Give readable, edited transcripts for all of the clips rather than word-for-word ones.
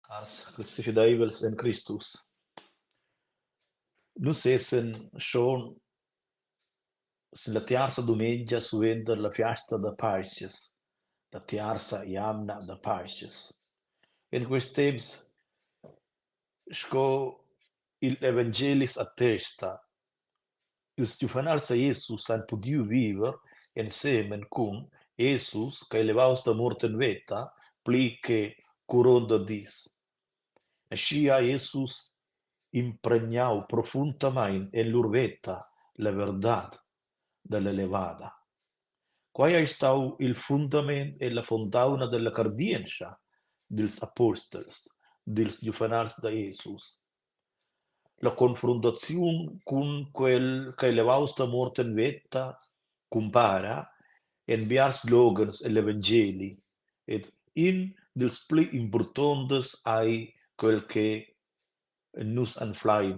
Cars cristifideivels en Cristus. Nus essen schon sin la tiarza dumengia suenter la fiasta da Paschias, la tiarza jamna da Paschias. En quest temps, sco igl evangelis attesta, Ils giuvenils da Jesus han pudiu viver ensemen cun Jesus ch'ei levaus da mort en veta pli che curonta dis. Aschia ha Jesus impregnau profundamein en lur veta la verdad dalla levada. Quei ei stau il fundament e la fontauna dalla cardientscha dils apostels, dils giuvenils da Jesus. La confruntaziun cun quel ch'ei levaus da mort en veta cumpara en biars loghens egl evangeli ed in dils pli impurtonts ei quel che nus anflein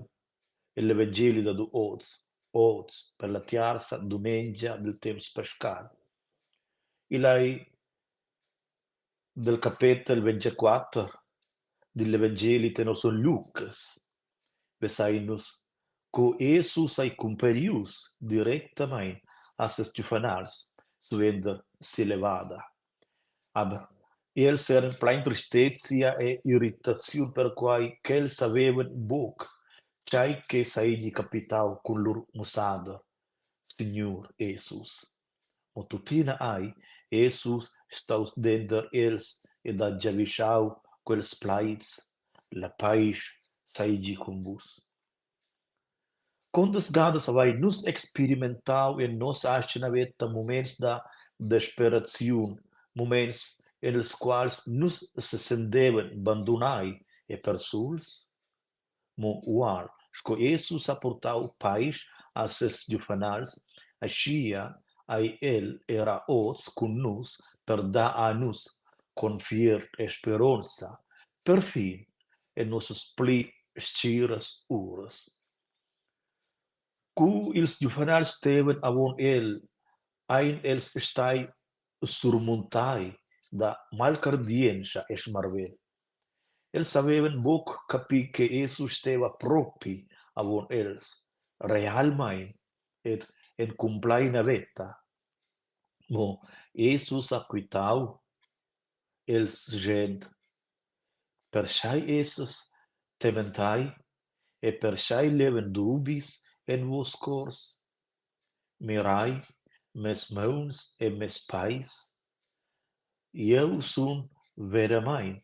egl evangeli dad oz, oz per la tiarza dumengia dil temps pascal. Igl ei Dal capetel 24 digl evangeli tenor son Lucas vesain nus co Jesus ei cumparius directamain a ses giuvenals suenter sia levada. Aber els eran plein tristezia e irritaziun perquai ch'els savevan buc tgei che seigi capitau cun lur mussader, signur Jesus. Mo tuttina ei Jesus staus denter els ed ha giavischau quels plaids: La paisch seigi cun vus. Contas gadas havein nus experimentau en nossa atgna veta muments da desperaziun, muments en ils quals nus sesentevan bandunai e persuls? Mo ual sco Jesus ha purtau paisch a ses giuvenals, aschia ei el era oz cun nus per dar a nus confiert e speronza, perfin en nossas pli stgiras uras. Cu ils giuvenals stevan avon el, ein els stai surmuntai da malcardientscha e smarvegl. Els havevan buc capì che Jesus steva propi avon els, realmein ed en cumpleina veta. Mo Jesus ha quitau els schend: «Pertgei essas tementai e pertgei levan dubis en vos cors? Mirei mes mauns e mes peis. Jeu sun veramein.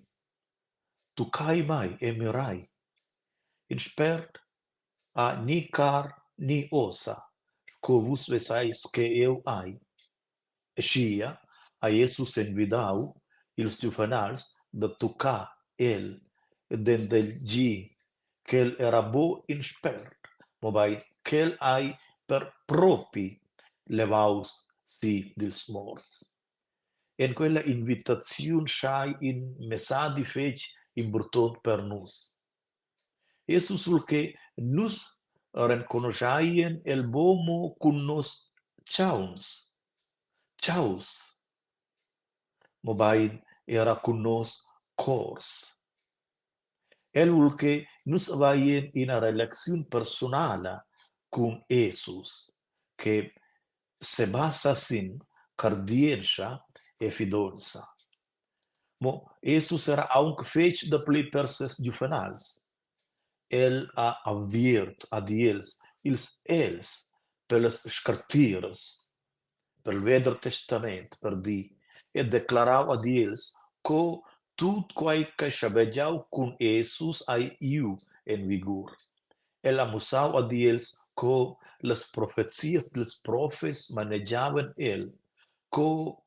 Tuccai mei e mirei. In spert ha ni car ni ossa, sco vus veseis che jeu hai. Aschia ha Jesus envidau ils giuvenals da tuccar el ed entelgir ch'el era buc in spert, mobein ch'el ei per propi levaus si dils morts. En quella invitaziun schai in messadi fetg impurtont per nus. Jesus vul che nus renconuscheien el buc mo cun nos tgauns, tgaus, mobein era cun nos cors. El vul che nus haveien ina relaziun persunala cun Jesus che sebasa sin cardientscha e fidonza. Mo Jesus era aunc fetg dapli per ses giuvenals. El ha aviert ad els ils egls per las scartiras, per il Veder Testament per dir, e declarau ad els co tut quei ch'ei schabegiau cun Jesus ei iu en vigur. El ha mussau ad els co las profezias dils profets manegiavan el, co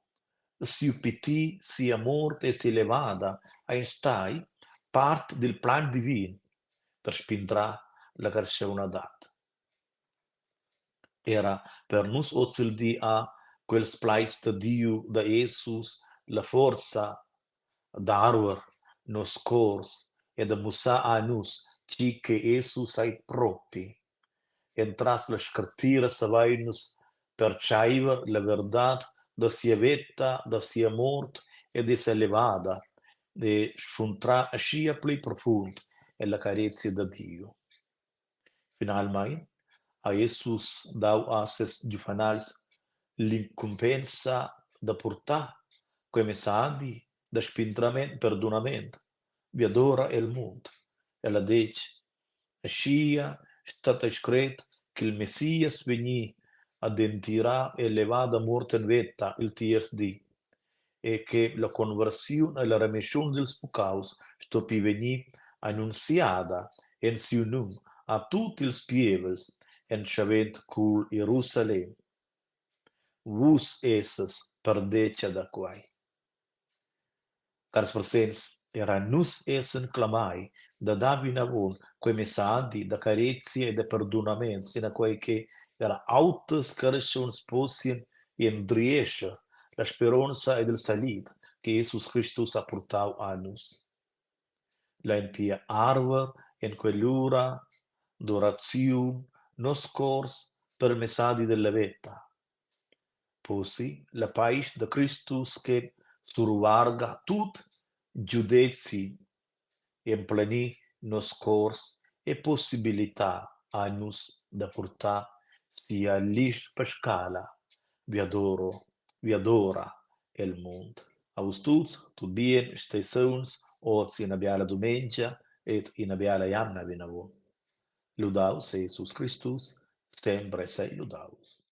siu pitir, sia mort e sia levada ein stai part dil plan divin per spindrar la carstgaunadad. Era per nus ozildi ha quels plaids da Diu, da Jesus, la forza d'arver nos cors e da mussar a nus tgi che Jesus ei propi. Entras la scartira savein nus pertscheiver la verdad da sia veta, da sia mort e da sia levada. E sfuntrar aschia pli profund ella carezia da Diu. Finalmein ha Jesus dau a ses giuvenals l'incumbensa da purtar quei messadi da spindrament perdunament viadora el mund. El ha detg: Aschia stat ei scret ch'il Messias vegni ad entirar e levar da mort en veta il tierz di e che la conversiun e la remischun dils puccaus stoppi vegnir annunziada en siu num a tut ils pievels, entschavend cul Jerusalem. Vus essas perdetga da quei. Cars presents, era nus essen clamai da dar vinavon quei messadi da carezia e da perdunament, sinaquei che era auters carschuns possien endriescher la speronza ed il salid che Jesus Cristus ha purtau a nus. Lein pia arver en quell'ura d'oraziun nos cors per il messadi della veta. Possi la paisch da Cristus che survarga tut giudezi emplenir nos cors e possibilitar a nus da purtar sia glisch pascala viadoro, viadora el mund. A vus tuts, tut bien, stei sauns, oz ina biala dumengia ed ina biala jamna vinavon. Ludaus sei Jesus Cristus, sempre sei ludaus.